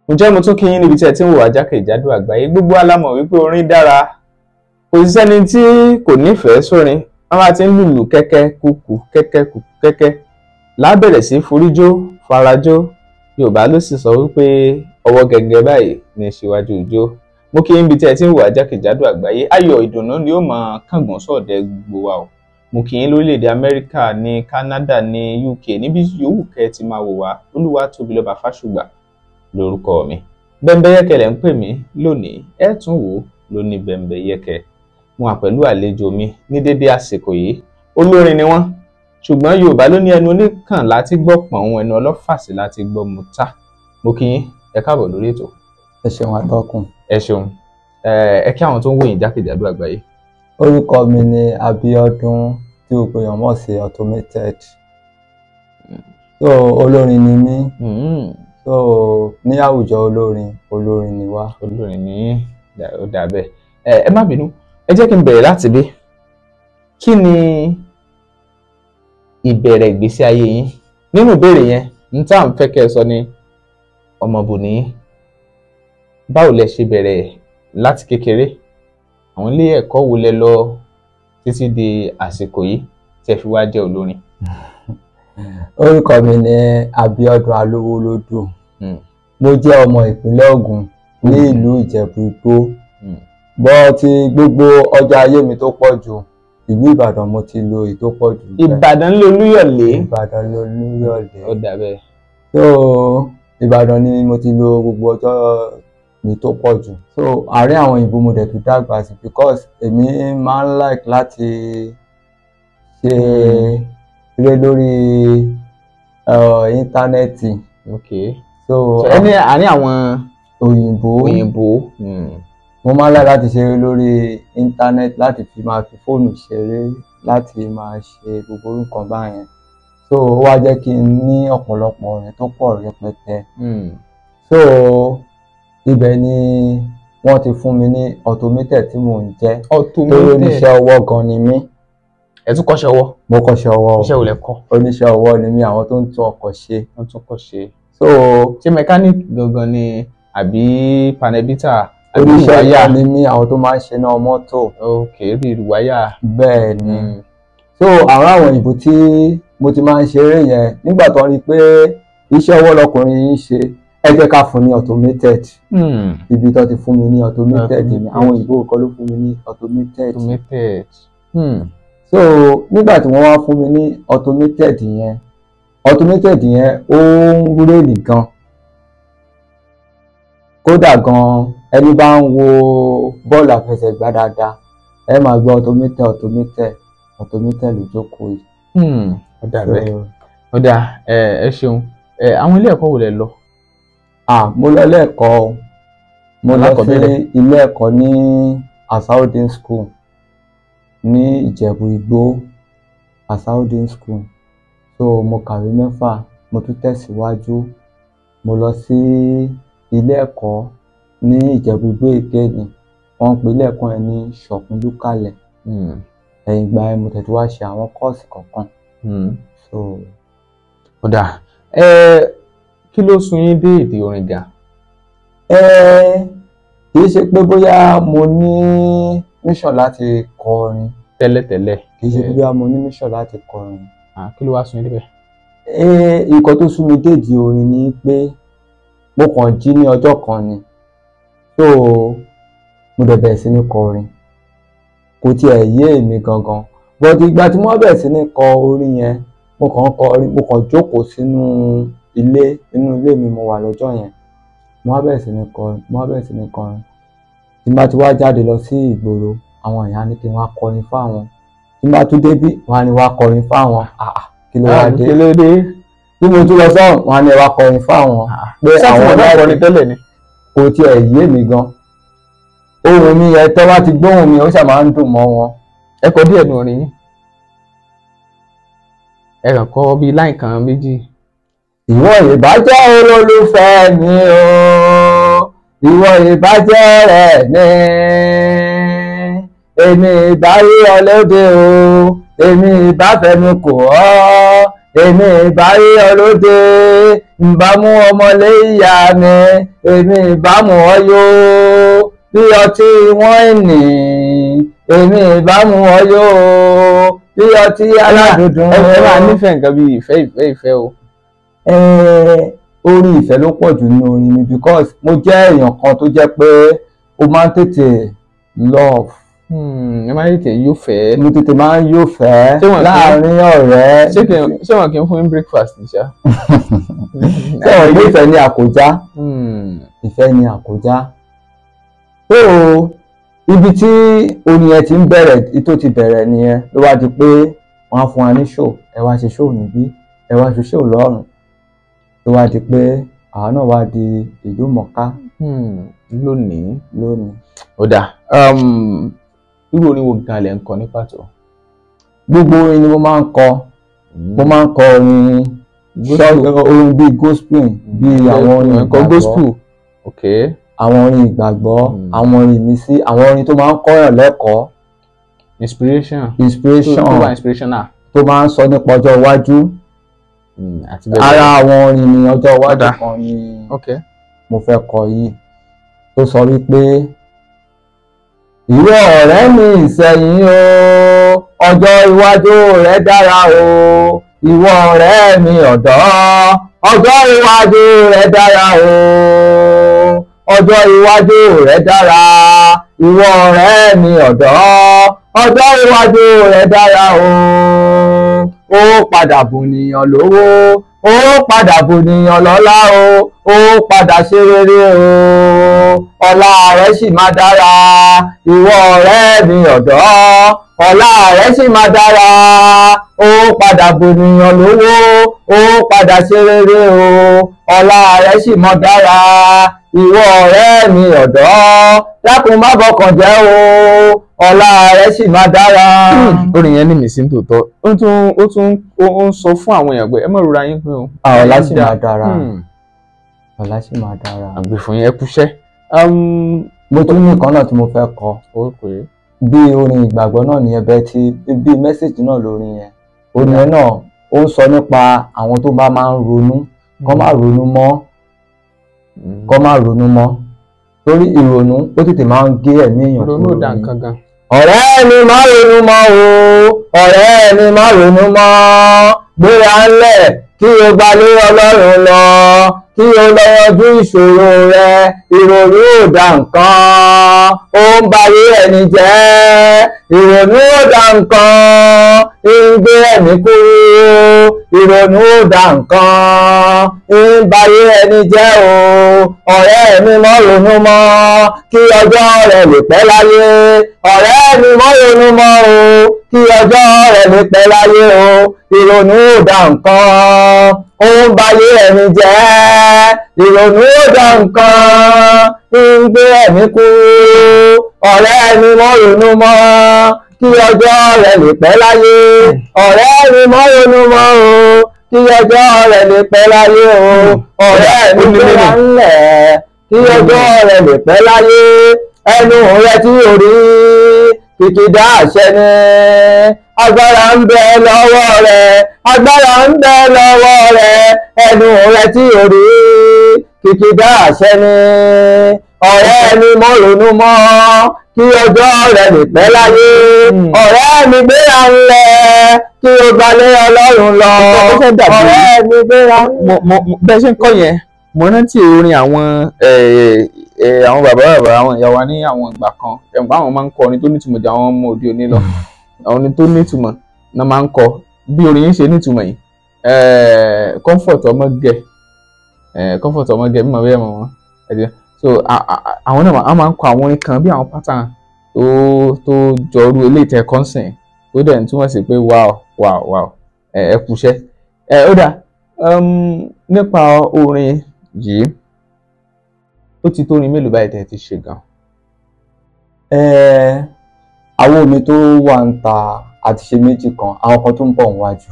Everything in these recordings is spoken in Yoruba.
Ǹjẹ́ mo tún kí yín níbi tí ẹ ti ń wò wá jákèjádò àgbáyé. Gbogbo alámọ̀ wípé orin dára, kò sí sẹ́ni tí kò nífẹ̀ẹ́ sórin. Wọ́n bá ti ń lùlù kẹ́kẹ́ kúkú kẹ́kẹ́ kúkú kẹ́kẹ́ lábẹ̀rẹ̀ sí foríjó farajó. Yorùbá ló sì sọ wípé ọwọ́ gẹ́gẹ́ báyìí ní síwájú ijó. Mo kí yín níbi tí ẹ ti ń wò wá jákèjádò àgbáyé. Ayọ̀ ìdùnnú ni ó máa kángun sọ̀dẹ̀ gbogbo wa o. Mo kí yín lórílẹ̀‐èdè Amẹ́ríkà ní Canada ní UK, níbi yòówù kẹ́ ẹ ti máa wò wá. Olúwatóbilọ́ba Fásùgbà lórúkọ mi. Bẹ́mbẹ́yẹ́kẹ́ lẹ̀ ń pè mí lónìí, ẹ tún wò ó lóní Bẹ́mbẹ́yẹ́kẹ́. Mo wà pẹ̀lú àlejò mi ní dédé àsìkò yìí. Olórin ni wọ́n, ṣùgbọ́n Yorùbá ló ní ẹnu oníkàn láti gbọ́ pọ̀n, ẹnu ọlọ́fàsì láti gbọ́ mùtá. Mo kí yín, ẹ káàbọ̀ lórí ètò. Ẹ ṣeun atọ́kùn. Ẹ ṣeun. Ẹ kí àwọn tó ń wò yín jákèjádò àgbáyé. Orúkọ mi ni Abíọ́dún tí gbogbo èèyàn mọ̀ sí Automated. So olórin ni mí. So ní àwùjọ olórin, olórin ni wá. Olórin ni ó dà bẹ́ẹ̀. Ẹ má bínú, ẹ jẹ́ kí n bẹ̀rẹ̀ láti bí. Kí ni ìbẹ̀rẹ̀ ìgbésí ayé yín? Nínú ìbéèrè yẹn, n tá à ń fẹ́ kẹ́ ẹ sọ ni ọmọ bò ní. Báwo lẹ ṣe bẹ̀rẹ̀ láti kékeré? Àwọn ilé ẹ̀kọ́ wo lẹ lọ títí di àsìkò yìí tí ẹ fi wá jẹ́ olórin? Orúkọ mi ni Abíọ́dún Alówólódù. Mo jẹ́ ọmọ ìpínlẹ̀ Ògùn ní ìlú Ìjẹ̀bú Igbó. Bọ́ ti gbogbo ọjọ́ ayé mi tó pọ̀ jù, ìlú Ìbàdàn mo ti lo èyí tó pọ̀ jù. Ìbàdàn lolúyọ̀lé. Ìbàdàn lolúyọ̀lé. Ó dà bẹ́ẹ̀. So Ìbàdàn ni mo ti lo gbogbo ọjọ́ mi tó pọ̀ jù. So àárín àwọn òyìnbó mo dẹ̀ tún dàgbà sí, because èmi máa ń like láti ṣe eré lórí íńtánẹ́ẹ̀tì. Okay. So ẹni àárín àwọn òyìnbó. Òyìnbó. Mo máa ń like láti ṣeré lórí íńtánẹ́ẹ̀tì, láti fi máa fi fóònù ṣeré, láti máa ṣe gbogbo nǹkan báyẹn. So ó wá jẹ́ kí n ní ọ̀pọ̀lọpọ̀ ọ̀rẹ́ tó pọ̀ rẹpẹtẹ. So ibẹ̀ ni wọ́n ti fún mi ní Automated tí mò ń jẹ́. Automated. Torí oníṣẹ́ ọwọ́ gan ni mí. Ẹ tún kọ́ṣẹ́ ọwọ́? Mo kọ́ṣẹ́ ọwọ́. Iṣẹ́ wo lẹ kọ́? Oníṣẹ́ ọwọ́ ni mí, àwọn tó ń tún ọkọ̀ ṣe. Wọ́n tún ọkọ̀ ṣe. So ṣé mẹkáníìkì gangan ni àbí panẹ́bítà? Oníṣẹ́ ọwọ́ ni mí, àwọn tó máa ń ṣe náà mọ́tò. Ok, bí wáyà. Bẹ́ẹ̀ ni. So àwọn òyìnbó tí mo ti máa ń ṣeré yẹn, nígbà tó ń rí i pé iṣẹ́ ọwọ́ lọkùnrin yìí ń ṣe, ẹ jẹ́ ká fún ní Automated. Ibi tó ti fún mi ní Automated ni àwọn òyìnbó kan ló fún mi ní Automated. Automated. So nígbà tí wọ́n wá fún mi ní Automated yẹn, Automated yẹn ó ń wúrẹ́ nìkan. Kódà gan, ẹni bá ń wo bọ́ọ̀lù àfẹsẹ̀gbá dáadáa, ẹ máa gbọ́ Automated, Automated, Automated ló jókòó yìí. Ó dà bẹ́ẹ̀. Ó dà, ẹ ṣeun. Àwọn ilé ẹ̀kọ́ wo lẹ lọ? Mo lọ ilé ẹ̀kọ́ o. Mo lọ sí ilé ẹ̀kọ́ ní Asaudin School ní Ìjẹ̀bú Igbó, Asaudin School. So mo kàwé mẹ́fà, mo tún tẹ̀síwájú. Mo lọ sí ilé ẹ̀kọ́ ní Ìjẹ̀bú Igbó again. Wọ́n ń pe ilé ẹ̀kọ́ yẹn ní Ṣọ̀kúndúkàlẹ̀. Ẹ̀yìn ìgbà yẹn mo tẹ̀ tún wá ṣe àwọn kọ́ọ̀sì kọ̀ọ̀kan. So ó dà. Kí ló sún yín dé ìdí orin gan? Kì í ṣe pé bóyá mo ní mission láti kọrin. Tẹ́lẹ̀tẹ́lẹ̀. Kì í ṣe pé bóyá mo ní mission láti kọrin. Kí ló wá sún yín débẹ̀? Nǹkan tó sún mi dé ìdí orin ni pé mo kàn jí ní ọjọ́ kan ni. So mo dẹ̀ bẹ̀rẹ̀ sí ní kọrin. Kò tiẹ̀ yé èmi gangan. But ìgbà tí mo bẹ̀rẹ̀ sí ní kọ orin yẹn, mo kàn kọrin, mo kàn jókòó sínú ilé, inú ilé mi mo wà lọ́jọ́ yẹn. Mo wá bẹ̀rẹ̀ sí ní kọrin, mo wá bẹ̀rẹ̀ sí ní kọrin. Tí n bá ti wá jáde lọ sí ìgboro, àwọn èèyàn ní kí n wá kọrin fáwọn. Tí n bá tún débí, wọ́n á ní wá kọrin fáwọn. Kí ló wá dé? Kí ló dé? Bí mo tún lọ sọ́hùn, wọ́n á ní ẹ wá kọrin fáwọn. Pé àwọn náà kọrin tẹ́lẹ̀ ni. Kò tiẹ̀ yé mi gan. Ohùn mi yẹn, tọ́ bá ti gbóhùn mi, ó ṣà máa ń dùn mọ́ wọn. Ẹ kọ díẹ̀ nù orin yín. Ẹ kàn kọ bíi láì kan méjì. Ìwọ ìbá jẹ́ olólùfẹ́ mi o, ìwọ ìbá jẹ́ ọ̀rẹ́ mi, èmi ìbá rí ọ lóde o, èmi ìbá fẹnu kò ọ́, Èmi ìbá rí ọ lóde, ǹbá mú ọmọlé ìyá mi, èmi ìbá mú ọ yó bí ọtí wáìnì, èmi ìbá mú ọ yó bí ọtí aládùndùn. Ẹ máa nífẹ̀ẹ́ nǹkan bíi ìfẹ́ ìfẹ́ ìfẹ́ o. Orin ìfẹ́ ló pọ̀ jù nínú orin mi because mo jẹ́ èèyàn kan tó jẹ́ pé ó máa ń tètè love. Ẹ máa ń tètè yóò fẹ́. Mo tètè máa ń yóò fẹ́ láàárín ọ̀rẹ́. Ṣé wọn kì í fún yín breakfast ní ṣá? Ṣé wọn ní ìfẹ́ ní àkójá? Ìfẹ́ ní àkójá. So ibi tí orin yẹn ti ń bẹ̀rẹ̀, tó ti bẹ̀rẹ̀ nìyẹn, ló wá di pé wọ́n á fún wa ní show, ẹ wá ṣe show níbí, ẹ wá ṣe show lọ́rùn. Ló wá di pé àwa náà wá di ìlú mọ̀ká lónìí. Lónìí. Ó dáa, irú orin wo gan lẹ ń kọ ní pàtó? Gbogbo orin ni mo máa ń kọ. Mo máa ń kọ orin orin bíi gospel, bíi àwọn orin ìgbàgbọ́. Gospel, okay. Àwọn orin ìgbàgbọ́, àwọn orin ìmísí, àwọn orin tó máa ń kọ́yàn lẹ́kọ̀ọ́. Inspiration. Inspiration. Tó wà inspirational. Tó máa ń sọ nípa ọjọ́ iwájú. Ara àwọn orin ní ọjọ́ iwájú kan ni mo fẹ́ kọ yìí, tó sọ wípé ìwọ ọ̀rẹ́ mi ìsẹ̀yìn o, ọjọ́ iwájú rẹ dára o, ìwọ ọ̀rẹ́ mi ọ̀dọ́, ọjọ́ iwájú rẹ dára o, ọjọ́ iwájú rẹ dára, ìwọ ọ̀rẹ́ mi ọ̀dọ́, ọjọ́ iwájú rẹ dára o. Ó padà bùnìyàn lówó, ó padà bùnìyàn lọ́lá o, ó padà ṣe rere o, ọlá rẹ sì máa dára, ìwọ ọ̀rẹ́ mi ọ̀dọ́, ọlá rẹ sì máa dára, ó padà bùnìyàn lówó, ó padà ṣe rere o, ọlá rẹ sì máa dára, ìwọ ọ̀rẹ́ mi ọ̀dọ́, dákun má bọkàn jẹ́ o, ọlá rẹ sì máa dára. Orin yẹn ní mi sí tòótọ́, ó tún ó ń sọ fún àwọn èèyàn pé ẹ má rora yín pé o. Ọlá sì máa dára, ọlá sì máa dára. Àgbè fún yẹn kúṣẹ́. Mo tún ní nǹkan náà tí mo fẹ́ kọ. Bí orin ìgbàgbọ́ náà nìyẹn, bẹ́ẹ̀ tí bí mẹ́sẹ̀jì náà lórin yẹn. Orin yẹn náà ó ń sọ nípa àwọn tó bá máa ń ronú, kọ́ má ronú mọ́, kọ́ má ronú mọ́, torí ìrònú ó tètè máa ń gé ẹ̀mí èèyàn kúrò. Ìrònú ò dá nǹkan gan. Ọ̀rẹ́ mi má ronú mọ́ o, ọ̀rẹ́ mi má ronú mọ́, gbéra ńlẹ̀ kí o gbalé Ọlọ́run lọ, kí o lọ yanjú ìṣòro rẹ. Ìrònú ò dá nǹkan, ó ń bayé ẹni jẹ́. Ìrònú ò dá nǹkan, ń gbé ẹ̀mí kúrú. Ìrònú ò dá nǹkan, ń bayé ẹni jẹ́ o. Ọ̀rẹ́ mi má ronú mọ́, kí ọjọ́ rẹ lè pẹ́ láyé. Ọ̀rẹ́ mi má ronú mọ́ o, kí ọjọ́ rẹ lè pẹ́ láyé o. Ìrònú ò dá nǹkan, ó ń bayé ẹni jẹ́. Ìrònú ò dá nǹkan, ń gbé ẹ̀mí kúrú. Ọ̀rẹ́ mi má ronú mọ́, kí ọjọ́ rẹ lè pẹ́ láyé. Ọ̀rẹ́ mi má ronú mọ́ o, kí ọjọ́ rẹ lè pẹ́ láyé o. Ọ̀rẹ́ mi gbéra ńlẹ̀, kí ọjọ́ rẹ lè pẹ́ láyé. Ẹnu rẹ tí o rí kìkìdá àṣẹ ni, agbára ń bẹ lọ́wọ́ rẹ, agbára ń bẹ lọ́wọ́ rẹ. Ẹnu rẹ tí o rí kìkìdá àṣẹ ni. Ọ̀rẹ́ mi má ronú mọ́, kí ọjọ́ rẹ lè pẹ́ láyé. Ọ̀rẹ́ mi gbéra ńlẹ̀, kí o gbalé Ọlọ́run lọ. Ọ̀rẹ́ mi gbéra ńlẹ̀. Bẹ́ẹ̀ ṣe ń kọ́ yẹn, mo rántí orin àwọn àwọn bàbá bàbá àwọn ìyá wa ní àwọn ìgbà kan, ẹ̀gbọ́n àwọn máa ń kọ orin tó nítumọ̀ ju àwọn ọmọ òde òní lọ. Àwọn orin tó nítumọ̀ náà máa ń kọ, bí orin yín ṣe nítumọ̀ yìí. Comfort Ọmọgẹ, Comfort Ọmọgẹ mímọ bẹ́ẹ̀ mọ̀ wọ́n. So àwọn náà máa ń kọ àwọn orin kan bí àwọn pattern tó jọrú eléyìí tẹ kọ́nsìn, tó dẹ̀ ń túmọ̀ sí pé wow wow wow, ẹ kúṣẹ́. Ó dáa, nípa orin yìí, ó ti tó orin mélòó báyìí tẹ́ ti ṣe gan? Àwọn omi tó wà ń ta àti ṣe méjì kan, àwọn kan tó ń bọ̀ níwájú.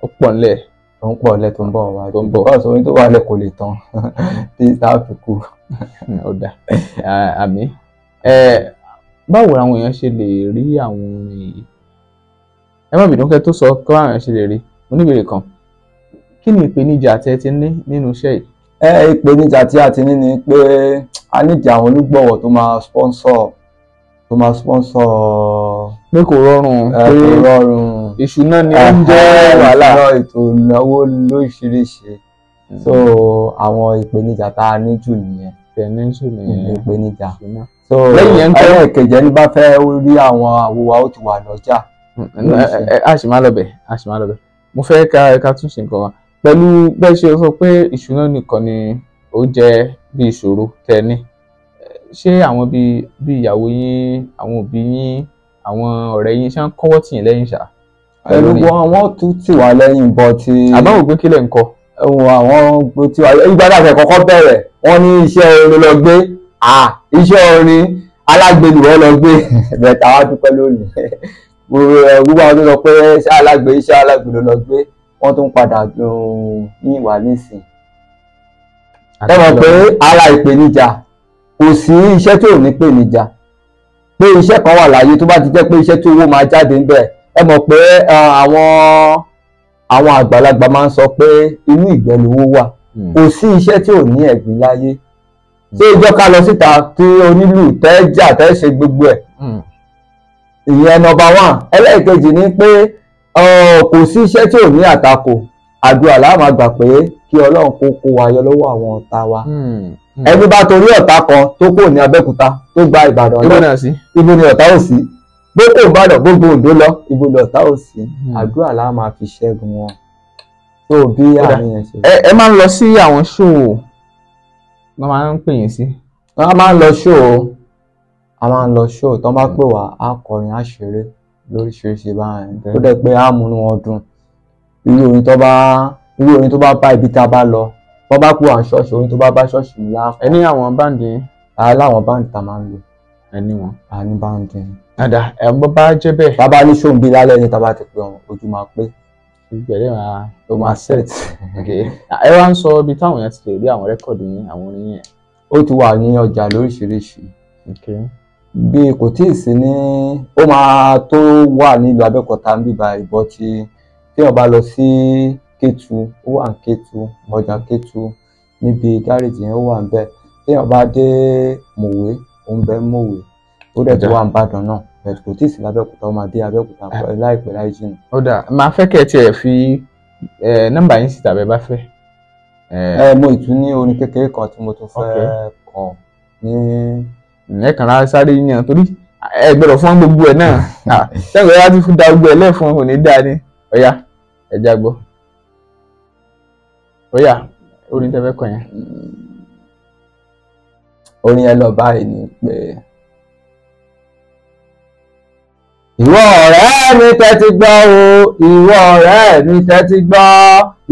Ó pọ̀ nílẹ̀. Tó ń pọ̀ nílẹ̀, tó ń bọ̀ níwájú. Tó ń bọ̀. Báwo sọ orin tó wà lẹ̀ kò lè tán tí sáà fi kú. Ó dáa, àmì. Báwo làwọn èèyàn ṣe lè rí àwọn orin yìí? Ẹ má bínú kẹ́ tó sọ kí àwọn èèyàn ṣe lè rí. Mo ní ìbéèrè kan. Kí ni ìpèníjà tẹ́ ti ní nínú iṣẹ́ yìí? Ìpèníjà tí a ti ní ni pé a nídìí àwọn onígbọ̀wọ́ tó máa sponsor, tó máa sponsor. Pé kò rọrùn. Pé kò rọrùn. Ìṣúná ni ó ń jẹ́ wàhálà. Ètò ìnáwó lóríṣiríṣi. So àwọn ìpèníjà tá a ní jù nìyẹn. Ìpèníjà nìyẹn. Ìpèníjà. So ẹlẹ́ẹ̀kejì, ẹni bá fẹ́ rí àwọn àwo wa, ó ti wà lọ́jà. A sì máa lọ bẹ̀, a sì máa lọ bẹ̀. Mo fẹ́ ká tún ṣe nǹkan wa pẹ̀lú bẹ́ẹ̀ ṣe sọ pé ìṣúná nìkan ni ó jẹ́ bí ìṣòro tẹ́ ní. Ṣé àwọn bí ìyàwó yín, àwọn òbí yín, àwọn ọ̀rẹ́ yín ṣé ń kọ́wọ́ tì yín lẹ́yìn ṣá? Pẹ̀lú wọn tún tì wá lẹ́yìn bọ́ ti. Àbáwò gbé kílẹ̀ ń kọ. Àwọn tí wà ìgbà tá a fẹ́ kọ́kọ́ bẹ̀rẹ̀, wọ́n ní iṣẹ́ orin lọ gbé, iṣẹ́ orin alágbèlú wọn lọ gbé. Bẹ́ẹ̀ táwa dúpẹ́ lónìí, gbogbo àwọn tó sọ pé iṣẹ́ alágbè, iṣẹ́ alágbè ló lọ gbé, wọ́n tún padà yín wà nísìn. Ẹ mọ̀ pé ara ìpèníjà, kò sí iṣẹ́ tí ò ní pèníjà, pé iṣẹ́ kan wà láyé tó bá ti jẹ́ pé iṣẹ́ tí owó máa jáde ńbẹ̀. Ẹ mọ̀ pé àwọn àgbàlagbà máa ń sọ pé inú ìgbẹ́ lówó wà. Kò sí iṣẹ́ tí ò ní ẹ̀gbin láyé. Ṣé ìjọ ká lọ síta tí onílù tẹ́ jà tẹ́ ṣe gbogbo ẹ̀, ìyẹn nọ́mbà one. Ẹlẹ́ẹ̀kejì ni pé kò sí iṣẹ́ tí ò ní àtakò. Àdúrà la máa gbà pé kí Ọlọ́run kó kó wa yọ lọ́wọ́ àwọn ọ̀tá wa. Ẹni bá torí ọ̀tá kan tó kò ní Abẹ́òkúta tó gba Ìbàdàn lọ, ibo ni ọ̀tá ò sí? Gbogbo Ìbàdàn, gbogbo Oǹdó lọ, ibo ni ọ̀tá ò sí? Àdúrà la máa fi ṣẹ́gun wọn. Tó bí àárín yẹn ṣe. Ẹ máa ń lọ sí àwọn ṣóò, wọ́n máa ń pè yín sí. A máa ń lọ ṣóò, a máa ń lọ ṣóò. Tó bá pè wá, á kọrin, á ṣeré lóríṣiríṣi báyìí, tó dẹ̀ pé á múnú wọn dùn. Irú orin tó bá bá ibi tá a bá lọ, wọ́n bá pè wá ṣọ́ọ̀ṣì, orin tó bá bá ṣọ́ọ̀ṣì ńlá. Ẹ ní àwọn báǹdì yín? Aláwọn báǹdì tá a máa ń lò. Ẹ ní wọn. A ní báǹdì. Dàdà ẹ bọ́ bá jẹ́ bẹ́ẹ̀. Bàbá ní ṣóun bí lálẹ́ ní tàbá ti pè wọn, ojú máa pé. Ìgbẹ́lẹ̀ máa. Ó máa set. Ẹ wá ń sọ ibi táwọn èèyàn ti lè rí àwọn rẹ́kọ̀dì yín, àwọn orin yẹn. Ó ti wà ní ọjà lóríṣiríṣi. Bí kò tíì sí ní, ó máa tó wà nílùú Abẹ́òkúta ń bíbá ìbọn tí téèyàn bá lọ sí Kétu, ó wà ní Kétu, ọjà Kétu níbi gáréjì yẹn, ó wà níbẹ̀. Téèyàn bá dé Mòwe, ó ń bẹ Mòwe, ó dẹ̀ tó wà ní Ìbàdàn náà, bẹ̀ẹ̀ kò tíì sí lábẹ́òkúta, ó máa dé Abẹ́òkúta láìpẹ́ láì jìnnà. Ó dà, máa fẹ́ kẹ́ ẹ tiẹ̀ fi nọ́mbà yín síta bẹ́ẹ̀ bá fẹ́. Mo ìtún ní orin kékeré kan tí mo tún fẹ́ kọ ní. Ẹ kàn rárá sáré yàn torí ẹ gbọ́dọ̀ fún gbogbo ẹ náà, sẹ́yìn wá ti fún da gbogbo ẹ lẹ́ẹ̀fún òní dáa ni. Ọ̀yá ẹ já gbọ́. Ọ̀yá orin tẹ́ fẹ́ kọ yẹn. Orin yẹn lọ báyìí ni pé. Ìwọ ọ̀rẹ́ mi tẹ́tí gbọ́ o, ìwọ ọ̀rẹ́ mi tẹ́tí gbọ́,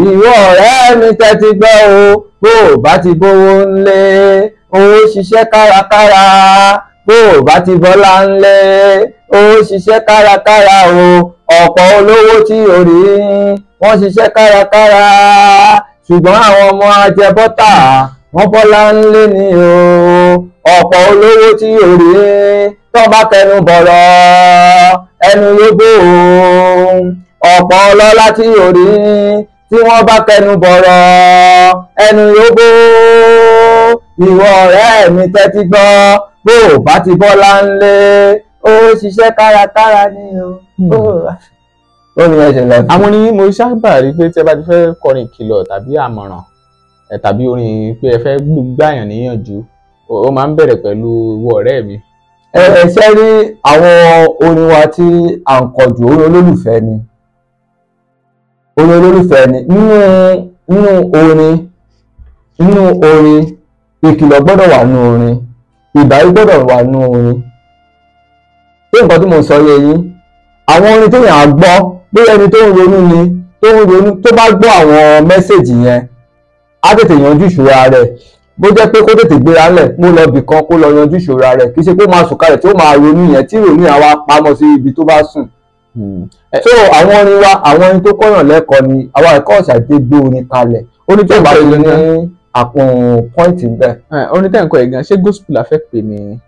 ìwọ ọ̀rẹ́ mi tẹ́tí gbọ́ o, bó o bá ti bówó ńlé, o ṣiṣẹ́ kárakára, bó o bá ti bọ́lá ńlé, o ṣiṣẹ́ kárakára o, ọ̀pọ̀ olówó tí o rí, wọ́n ṣiṣẹ́ kárakára, ṣùgbọ́n àwọn ọmọ ajẹbọ́tà, wọ́n bọ́lá ńlé ni o, ọ̀pọ̀ olówó tí o rí, tó bá kẹnu bọ̀rọ̀ ẹnu yóò gbó o, ọ̀pọ̀ ọlọ́lá tí o rí, tí wọ́n bá kẹnu bọ̀rọ̀ ẹnu yóò gbó. Ìwọ ọ̀rẹ́ mi tẹ́tí gbọ́, bó o bá ti bọ́lá ńlé, ó ṣiṣẹ́ kárakára ni o. Ó ní ẹsẹ̀ lọ. Àwọn ni mo sábà rí pé tí ẹ bá ti fẹ́ kọrin ìkìlọ̀ tàbí àmọ̀ràn tàbí orin pé ẹ fẹ́ gbàyàn níyànjú, ó máa ń bẹ̀rẹ̀ pẹ̀lú ìwọ ọ̀rẹ́ mi. Ẹ ṣe rí àwọn orin wa tí à ń kọ jù, orin olólùfẹ́ ni, orin olólùfẹ́ ni. Nínú orin, nínú orin ìkìlọ̀ gbọ́dọ̀ wà nínú orin, ìbáwí gbọ́dọ̀ wà nínú orin. Ṣé nǹkan tí mo sọ yé yín? Àwọn orin téèyàn á gbọ́, bóyá ẹni tó ń ronú ni, tó ń ronú, tó bá gbọ́ àwọn mẹ́sẹ̀jì yẹn, á tètè yanjú ìṣòro ara rẹ̀. Bó jẹ́ pé kó tètè gbéra ńlẹ̀, mú lọ bì kan kó lọ yanjú ìṣòro rẹ̀, kì í ṣe pé ó máa sùn kalẹ̀ tí ó máa ronú yẹn, tí ìrònú yẹn wá pamọ́ sí ibi tó bá sùn. So àwọn orin wa, àwọn orin tó kọ́yàn lẹ́kọ̀ọ́ ni, àwa ẹ̀kọ́ ọ̀sàdé gbé orin kalẹ̀. Orin tó bá ti ní àpọ̀n pọ́ìntì bẹ́ẹ̀. Orin tẹ́ ń kọ yìí gan, ṣé gospel la fẹ́ pè ní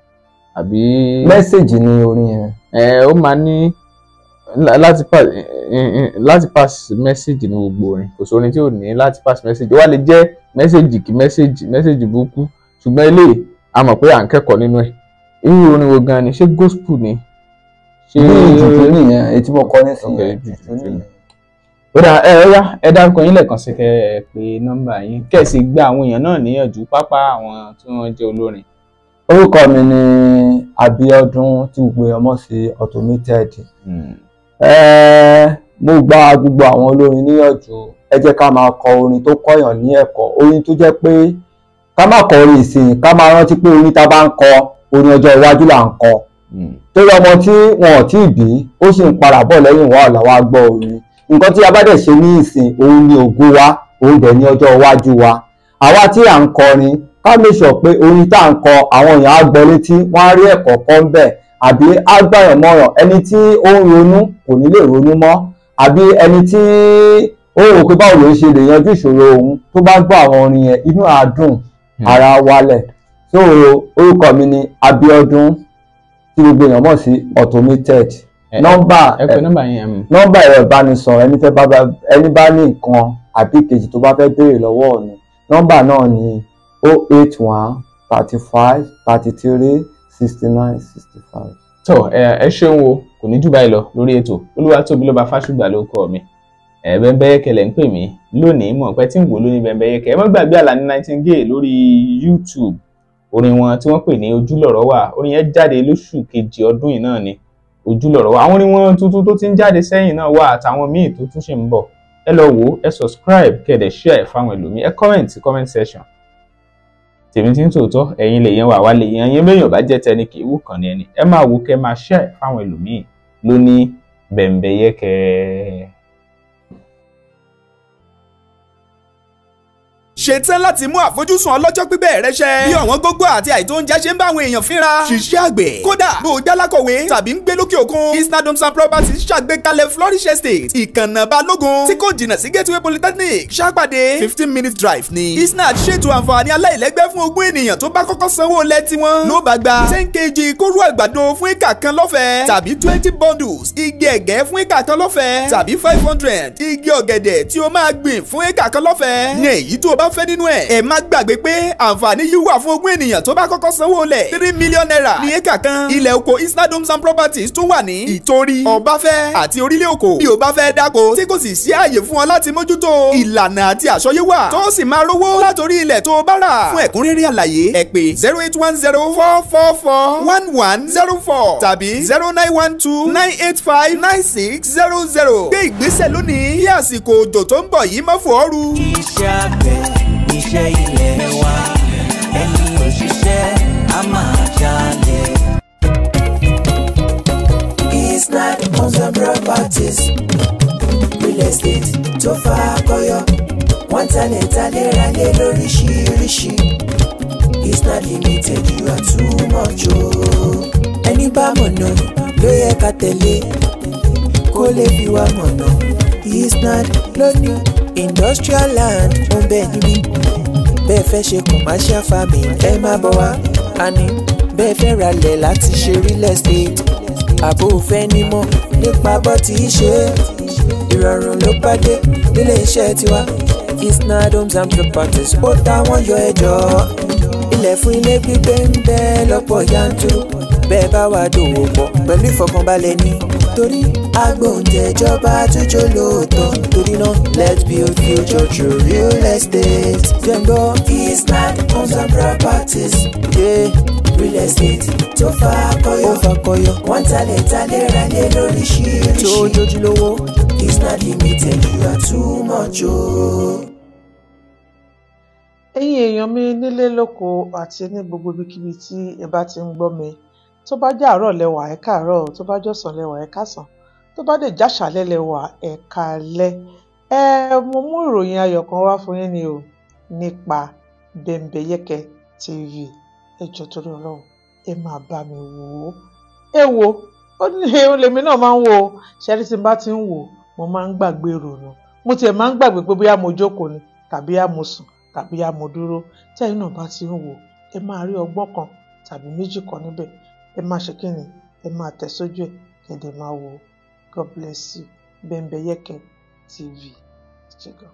àbí. Mẹ́sẹ̀jì ni orin yẹn. Ó máa ní Láti pass message ní gbogbo orin. Kò sórin tí ò ní láti pass message. Ó wá lè jẹ́ message kí message burúkú, ṣùgbọ́n eléyìí a mọ̀ pé à ń kẹ́kọ̀ọ́ nínú ẹ̀. Irú orin wo gan ni? Ṣé gospel ni? Ṣé Bí jùjú nìyẹn, èyí tí mo kọ nísìnyí. Ok, jùjú jùjú nìyẹn. Ó dà, ẹ yá, ẹ dárúkọ yín lẹ́ẹ̀kan sí, kẹ́ ẹ pé nọ́mbà yín, kẹ́ ẹ sì gba àwọn èèyàn náà níyànjú, pápá àwọn tí wọ́n jẹ́ olórin. Orúkọ mi ni Abíọ́dún, tí gbogbo èèyàn mọ̀ sí Automated. Mo gba gbogbo àwọn olórin níyànjú, ẹ jẹ́ ká máa kọ orin tó kọ́yàn ní ẹ̀kọ́, orin tó jẹ́ pé ká má kọ orin ìsìn, ká máa rántí pé orin tá a bá ń kọ, orin ọjọ́ iwájú là ń kọ, torí ọmọ tí wọn ò tí ì bí, ó sì ń padà bọ̀ lẹ́yìn wa ọ̀la wa gbọ́ orin. Nǹkan tí a bá dẹ̀ ṣe ní ìsìn, òun ni ògo wa, òun dẹ̀ ní ọjọ́ iwájú wa. Àwa tí à ń kọrin, ká make sure pé orin tá à ń kọ, àwọn èèyàn á gbọ́ létí, wọ́n á rí ẹ̀kọ́ kọ́ ń bẹ̀, àbí á gbàyàn mọ̀ràn. Ẹni tí ó ń ronú kò ní lè ronú mọ́, àbí ẹni tí ó rò pé báwo ló ń ṣe lè yanjú ìṣòro òun, tó bá gbọ́ àwọn orin yẹn, inú á dùn, ara wálẹ̀. So orúkọ mi ni Abíọ́dún, tí gbogbo èèyàn mọ̀ sí Automated. Nọ́mbà Ẹ pé nọ́mbà yín. Nọ́mbà ẹ̀rọ ìbánisọ̀rọ̀, ẹni fẹ́ bá ẹni bá ní nǹkan àbí kejì tó bá fẹ́ béèrè lọ́wọ́ mi, nọ́mbà náà ni 081 35 33 69 65. Tó, ẹ ṣeun o. Kò ní jù báyìí lọ lórí ètò. Olúwatóbilọ́ba Fásùgbà ló kọ mi. Ẹ Bẹ́ńbẹ́yẹ́kẹ́ lẹ̀ ń pè mí lónìí. Mọ̀ pé tí ń wò lónìí Bẹ́ńbẹ́yẹ́kẹ́. Ẹ má gbàgbé Àlàní Nightingale lórí YouTube. Orin wọn tí wọ́n pè ní Ojúlọ̀rọ̀ wà, orin yẹn jáde lóṣù kejì ọdún yìí náà ni. Ojúlọ̀rọ̀ wà, àwọn orin wọn tuntun tó ti ń jáde sẹ́yìn náà wà, àtàwọn míì tó tún ṣì ń bọ̀. Ẹ lọ wò ó, ẹ subscribe, kẹ́ ẹ dẹ̀ share fáwọn ẹlòmíì, ẹ comment sí comment section. Tèmi tí ń tòótọ́, ẹ̀yin lè yan wà wá lè yan yín. Bẹ́yàn bá jẹ́ tẹni kì í wù kàn ní ẹni. Ẹ máa wò, kẹ́ máa share fáwọn ẹlòmíì lóní Bẹ̀m̀bẹ̀yẹ́kẹ́. Ṣetán láti mú àfojúsùn ọlọ́jọ́ pípẹ́ rẹ ṣẹ. Bí ọ̀wọ́n gógó àti àìtó oúnjẹ ṣe ń bá àwọn èèyàn fínra. Ṣiṣẹ́ àgbẹ̀, kódà bó o jálákọ̀wé tàbí ń gbé lókè òkun. Isnad Homes and Properties ṣàgbékalẹ̀ Flourish Estate, Ìkànnà Balógun, tí kò jìnnà sí Gateway Polytechnic, Ṣàpàdé, 15 minute drive ni. Isnad ṣètò àǹfààní aláìlẹ́gbẹ́ fún 20 ènìyàn tó bá kọ́kọ́ sanwó lẹ̀ tiwọn. Ló bá gba 10 kg kóró àgbàdo fún éka kan lọ́fẹ̀ẹ́, tàbí 20 bundles igi ẹ̀gẹ́ fún éka kan lọ́fẹ̀ẹ́, tàbí 500 igi ọ̀gẹ̀dẹ̀ tí o máa gbìn fún éka kan lọ́fẹ̀ẹ́. Ní èyí tó o bá fẹ́ nínú ẹ̀. Ẹ má gbàgbé pé àǹfààní yìí wà fún 20 ènìyàn tó bá kọ́kọ́ sanwó lẹ̀. ₦3 million ní éka kan. Ilẹ̀ oko Isnad Homes and Properties tún wà ní Ìtorí, Ọbáfẹ́ àti Orílẹ̀ Òkò. Bí o bá fẹ́ dáko tí kò sì sí ààyè fún ọ láti mójútó, ìlànà àti àsọyé wà tó sì máa rówó látòrí ilẹ̀ tó o bá rà. Fún ẹ̀kúnrẹ́rẹ́ àlàyé, ẹ pè 08104441104 tàbí 09129859600. Gbé ìgbésẹ̀ lónìí kí àsìkò òjò tó ń bọ̀ yìí má fò ọ́ ru. Iṣẹ́ àgbẹ̀ níṣẹ́ ilẹ̀ wa, ẹni òṣìṣẹ́ á máa jalè. Isnad Homes and Properties, real estate tó fakọyọ. Wọ́n talẹ̀ talẹ̀ ralé lóríṣiríṣi. Isnad Limited, you are too much o. Ẹni bá mọ̀nà ló yẹ ká tẹ̀lé, kó lè fi wá mọ̀nà. Isnad lónìí, industrial land ń bẹ níbí. Bẹ́ẹ̀ fẹ́ ṣe commercial farming, ẹ má bọ̀ wá. Àní bẹ́ẹ̀ fẹ́ ralẹ̀ láti ṣe real estate, àbò fẹ́ nímọ̀ nípa bó ti ṣe é, ìrọ̀rùn ló bá dé nílé iṣẹ́ tiwa. Isnad Homes and Properties, ó táwọn yọ ẹjọ́. Ilẹ̀ fún ilé gbígbé ń bẹ lọ́pọ̀ yanturu. Bẹ́ẹ̀ bá wà dòwò pọ̀ pẹ̀lú ìfọkànbalẹ̀ ní, torí agbóǹtẹ̀jọba àtúnjọ lóòótọ́. Torí náà, let's build future through real estate. Jẹ́ngbọ́. Isnad Homes and Properties, yeah. Real estate tó fakọyọ, ó fakọyọ. Wọ́n talẹ̀ talẹ̀ ralé lóríṣiríṣi tó jójúlówó. Isnad Limited, you are too much o. Ẹ̀yin èèyàn mi nílé lóko àti ní gbogbo ibikíbi tí ẹ bá ti ń gbọ́ mi, tó bá jẹ́ àárọ̀ lẹ́wà, ẹ káàárọ̀; tó bá jọ̀sán lẹ́wà, ẹ káàsán; tó bá dẹ̀ jáṣàálẹ́ lẹ́wà, ẹ káalẹ́. Ẹ mo mú ìròyìn ayọ̀ kan wá fún yín ni o, nípa Bẹ́ńbẹ́yẹ́kẹ́ TV. Ẹ jọ̀ọ́, torí Ọlọ́run, ẹ máa bá mi wò ó. Ẹ wo, ó ní lèmi náà máa ń wò ó. Ṣẹ́rí, tí n bá ti ń wò ó, mo máa ń gbàgbé ìrònú. Mo tiẹ̀ máa ń gbàgbé pé bóyá mo jókòó ni, tàbí á mo sùn, tàbí á mo dúró. Tí ẹ̀yin náà bá ti ń wò ó, ẹ máa rí ọgbọ́n kan tàbí méjì kan níbẹ̀. Ẹ máa ṣe kí ni, ẹ máa tẹ̀ sójú ẹ̀, kẹ́ ẹ dẹ̀ máa wò ó. God bless you. Bembeyeke TV. Ẹ ṣé gan.